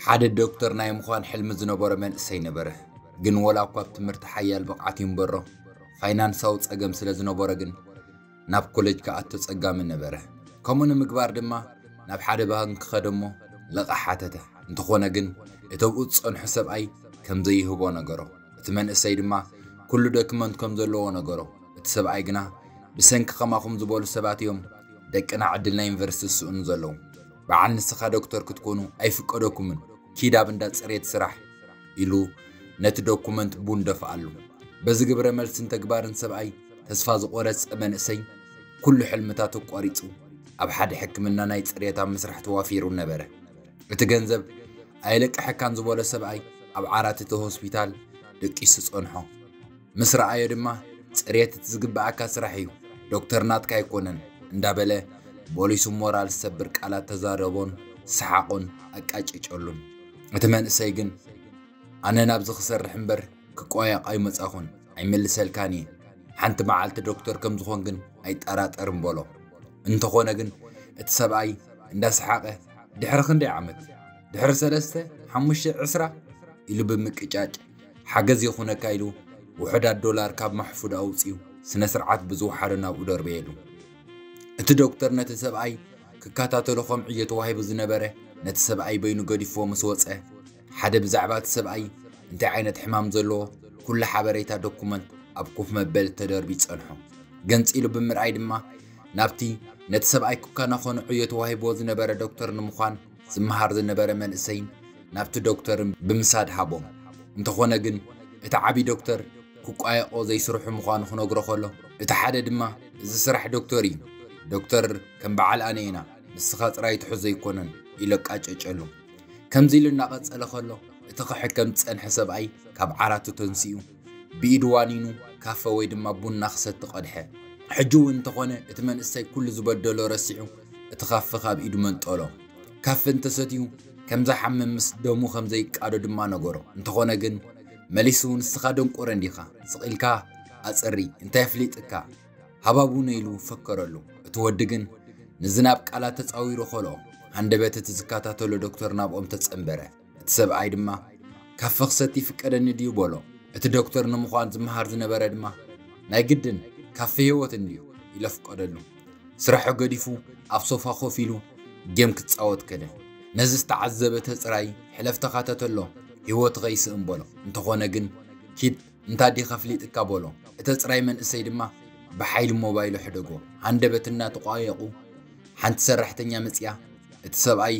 ሓደ ዶክተር ናይ ምዃን ሕልሚ ዝነበሮ መንእሰይ ነበረ። ግን ወላ እኳ ኣብ ትምህርቲ ሓያል ብቕዓት ይንበሮ፣ ፋይናንሳዊ ጸገም ስለ ዝነበሮ ግን ናብ ኮሌጅ ክኣቶ ጸጋሚ ነበረ። ከምኡ ንምግባር ድማ ናብ ሓደ ባንክ ከደ እሞ ለቓሕ ሓተተ። እንተኾነ ግን እተብኡ ዝጸንሑ ሰብኣይ ከም ዘይህቦ ነገሮ። እቲ መንእሰይ ድማ ኩሉ ዶክመንት ከም ዘለዎ ነገሮ። እቲ ሰብኣይ ግና ብሰንኪ ከማኹም ዝበሉ ሰባት እዮም ደቅና ዕድል ናይ ዩኒቨርሲቲ ዝስእኑ ዘለዉ። በዓል ንስኻ ዶክተር ክትኮኑ ኣይፍቀደኩምን፣ ኪድ ኣብ እንዳ ጽሬት ስራሕ ኢሉ ነቲ ዶኩመንት ቡን ደፍኣሉ። በዚ ግብረ መልስን ተግባርን ሰብኣይ ተስፋ ዝቆረጸ መንእሰይ ኩሉ ሕልምታቱ ቆሪጹ ኣብ ሓደ ሕክምና ናይ ጽሬት ኣብ ምስራሕ ተዋፊሩ ነበረ። እቲ ገንዘብ ኣየለቅሐካን ዝበሎ ሰብኣይ ኣብ ዓራት እቲ ሆስፒታል ደቂሱ ጸንሖ። ምስ ረኣዮ ድማ ጽሬት እቲ ዝግብኣካ ስራሕ እዩ፣ ዶክተር ናትካ ኣይኮነን እንዳበለ ቦሊሱ ሞራል ዝሰብር ቃላት ተዛረቦን ሰሓቑን ኣቃጨጨሉን። እቲ መንእሰይ ግን ኣነ ናብዚ ክሰርሕ እምበር ክቋየቕ ኣይመጻኹን፣ ኣይምልሰልካን እየ። ሓንቲ መዓልቲ ዶክተር ከም ዝኾን ግን ኣይጠራጠርን በሎ። እንተኾነ ግን እቲ ሰብኣይ እንዳሰሓቐ ድሕሪ ክንደይ ዓመት? ድሕሪ ሰለስተ፣ ሓሙሽተ፣ ዕስራ ኢሉ ብምቅጫጭ ሓገዝ ይኹነካ ኢሉ ውሑዳት ዶላር ካብ ማሕፉድ ኣውጺኡ ስነ ስርዓት ብዝወሓዶ ናብኡ ደርበየሉ። እቲ ዶክተር ነቲ ሰብኣይ ክከታተሎ ከም ዕዮ ተዋሂቡ ዝነበረ ነቲ ሰብኣይ በይኑ ገዲፍዎ ምስ ወጸ ሓደ ብዛዕባ እቲ ሰብኣይ እንታይ ዓይነት ሕማም ዘለዎ ኩሉ ሓበሬታ ዶኩመንት ኣብ ኮፍ መበል ተደርቢ ጸንሖ። ገንጺሉ ብምርኣይ ድማ ናብቲ ነቲ ሰብኣይ ክከናኸኖ ዕዮ ተዋሂብዎ ዝነበረ ዶክተር ንምዃን ዝመሃር ዝነበረ መንእሰይን ናብቲ ዶክተርን ብምሳድ ሃቦም። እንተኾነ ግን እቲ ዓቢ ዶክተር ክቋየቆ ዘይስርሑ ምዃኑ ክነግሮ ከሎ እቲ ሓደ ድማ እዚ ስራሕ ዶክተር እዩ፣ ዶክተር ከም በዓል ኣነ ኢና፣ ንስኻ ጥራይ ትሕዞ ኣይኮነን ኢሎ ቃጨጨሉ። ከምዚ ኢሉ እናቐጸለ ከሎ እቲ ክሕከም ዝጸንሐ ሰብኣይ ካብ ዓራቱ ተንሲኡ ብኢዱ ዋኒኑ ካፈ ወይ ድማ ቡና ክሰቲ ቀድሐ። ሕጂ እውን እንተኾነ እቲ መንእሰይ ኩሉ ዝበደሎ ረሲዑ እቲ ካፈ ካብ ኢዱ መንጠሎ። ካፈ እንተሰትዩ ከም ዝሓምም ምስ ደሙ ከም ዘይቃዶ ድማ ነገሮ። እንተኾነ ግን መሊሱ ንስኻ ደንቆረ እንዲኻ፣ ስቕ ኢልካ ኣጽሪ፣ እንታይ ኣፍሊጥካ? ሃባቡነ ኢሉ ፈከረሉ። እቲ ወዲ ግን ንዝናብ ቃላት ተጻዊሩ ከልኦ። ሃንደበት እቲ ዝከታተሎ ዶክተር ናብኦም ተጸንበረ። እቲ ሰብኣይ ድማ ካፈ ክሰቲ ይፍቀደኒ ድዩ በሎ። እቲ ዶክተር ንምዃን ዝመሃር ዝነበረ ድማ ናይ ግድን ካፈ ህይወት እንድዩ ኢለ ፍቀደሉ። ስራሑ ገዲፉ ኣብ ሶፋ ኮፍ ኢሉ ጌም ክጻወት ከደ። ነዚ ዝተዓዘበ ተጽራይ ሕለፍ ተኻተተሎ ህይወትኸ ይስእን በሎ። እንተኾነ ግን ኪድ እንታ ዲኻ ኣፍሊጥካ በሎ። እቲ ተጽራይ መንእሰይ ድማ ብሓይሊ ሞባይሉ ሕደጎ። ሃንደበት እናተቋየቑ ሓንቲ ሰራሕተኛ መጽያ እቲ ሰብኣይ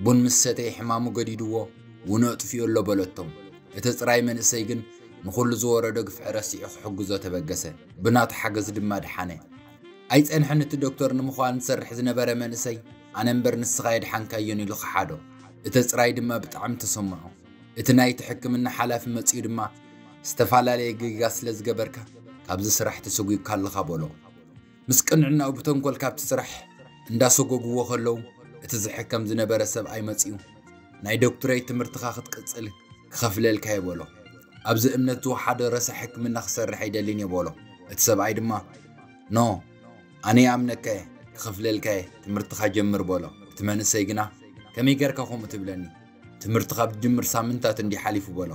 ቡን ምስ ሰተየ ሕማሙ ገዲድዎ ውኖ ኣጥፊኡ ኣሎ በለቶም። እቲ ተጽራይ መንእሰይ ግን ንኹሉ ዝወረዶ ግፍዒ ረሲዑ ክሕግዞ ተበገሰ። ብናቱ ሓገዝ ድማ ደሓነ። ኣይጸንሐን እቲ ዶክተር ንምዃን ዝሰርሕ ዝነበረ መንእሰይ ኣነ እምበር ንስኻ የድሓንካዮን ኢሉ ክሓዶ። እቲ ተጽራይ ድማ ብጣዕሚ ተሰምዖ። እቲ ናይቲ ሕክምና ሓላፊ መጺኡ ድማ ዝተፈላለየ ጌጋ ስለ ዝገበርካ ካብዚ ስራሕ ተሰጒግካ ኣለኻ በሎ። ምስ ቅንዕናኡ ብተንኮል ካብቲ ስራሕ እንዳሰጎግዎ ከለዉ እቲ ዝሕከም ዝነበረ ሰብኣይ መጺኡ ናይ ዶክትሬት ትምህርትኻ ክትቅጽል ክኸፍለልካ እየ በሎ። ኣብዚ እምነት ዝወሓዶ ረሳሕ ሕክምና ክሰርሕ ኣይደልን እየ በሎ። እቲ ሰብኣይ ድማ ኖ ኣነ ይኣምነካ እየ ክኸፍለልካ እየ ትምህርትኻ ጀምር በሎ። እቲ መንእሰይ ግና ከመይ ጌርካ ከምኡ ትብለኒ? ትምህርትኻ ብትጅምር ሳምንታት እንዲ ሓሊፉ በሎ።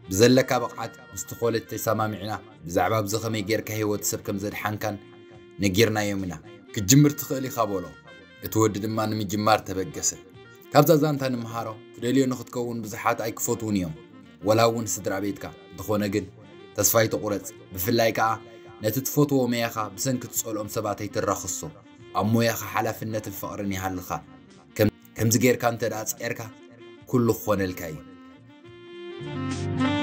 ብዘለካ ብቕዓት ምስቲ ኮሌጅ ተሰማሚዕና ብዛዕባ ኣብዚ ከመይ ጌርካ ህይወት ሰብ ከም ዘድሓንካን ነጊርናዮም ኢና። ክትጅምር ትኽእል ኢኻ በሎ። እቲ ወዲ ድማ ንምጅማር ተበገሰ። ካብዛ ዛንታ ንምሃሮ ትደልዮ ንኽትከውን ብዙሓት ኣይክፈትውን እዮም፣ ወላ እውን ስድራ ቤትካ። እንተኾነ ግን ተስፋ ኣይትቑረጽ። ብፍላይ ከኣ ነቲ ትፈትዎ መያኻ ብሰንኪ ትጸልኦም ሰባት ኣይትራኽሶ። ኣብ ሞያኻ ሓላፍነትን ፍቕርን ይሃልኻ። ከምዚ ጌርካ እንተ ደኣ ጸርካ ኩሉ ክኾነልካ እዩ።